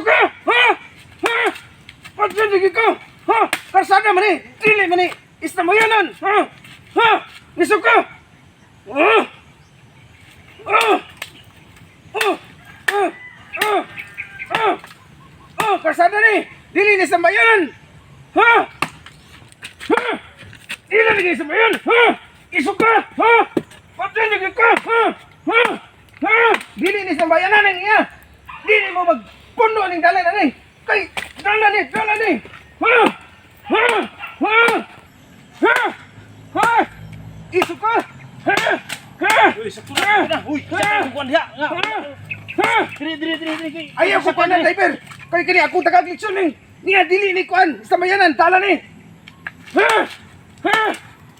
ka! Ha? Ha? Patay lagi ka! Ha? Karsada man eh! Dili man eh! Istambayanan! Ha? Ha? Isog ka! Ha? Ha? Ha? Ha? Ha? Ha? Ha? Karsada ni! Dili ni istambayanan! Ha? Ha? Dili lagi istambayan! Ha? Isog ka! Ha? Patay lagi ka! Ha? Ha? Ha? Dili ni istambayanan ang iya! Dili mo magpuno ning dalan ani! Kay dalan ni, dalan ni! Ha? Ha? Ha? Ha? Ha? Isog ka! Ha? Ha? Uy, sakto na. Na. Uy, sakto kuan diha. Nga. Ha? Ha? Diri, diri, diri, diri. Ayaw ko pa na, driver! Kay kini ako tagag leksyon ni! Niya dili ni kuan! Sa mayanan, tala ni! Ha? Ha?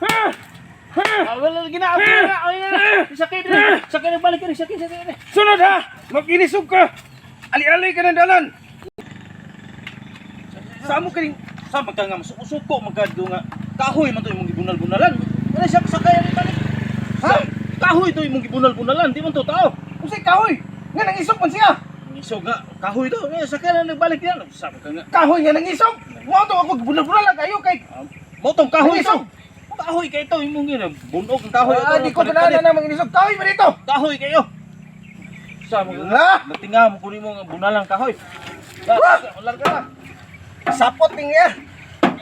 Ha? Ha? Ah, wala lagi na. Okay na, okay na. Sakay diri. Sakay na balik diri, sakay, sakay diri. Sunod ha! Mag-inisog ka! Ali-ali ka ng dalan! Sa mo kining Sa magka nga masuko magkadto nga kahoy man to imong gibunal-bunalan. Wala siya sakay ani balik. Ha? Kahoy to imong gibunal-bunalan, di man to tao. Unsay kahoy? Nga nangisog man siya! Isog nga kahoy to. Nga sakay na nagbalik diyan. Sa magka nga. Kahoy nga nangisog! Mao to ako gibunal-bunal lang kayo kay Mo tong kahoy to. Nangisog! Kahoy kay to imong gina bunog ang kahoy. Ah, di ko tanan na manginisog. Kahoy man dito! Kahoy kayo. Sa magka Ha? Natinga mo kunin mo nga bunalang kahoy. Ah! Larga ka. Sapot ning niya!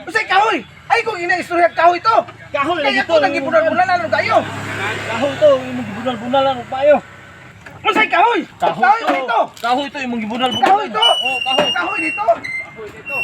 Unsay kahoy? Ay kung ina istorya kahoy to! Kahoy Kaya lagi ako nang gibunal-bunalan lang kayo! Kahoy to imong gibunal-bunalan og payo. Unsay kahoy? Kahoy man dito! Kahoy to imong gibunal-bunalan. Kahoy to! Oh, kahoy. Kahoy dito! Kahoy dito.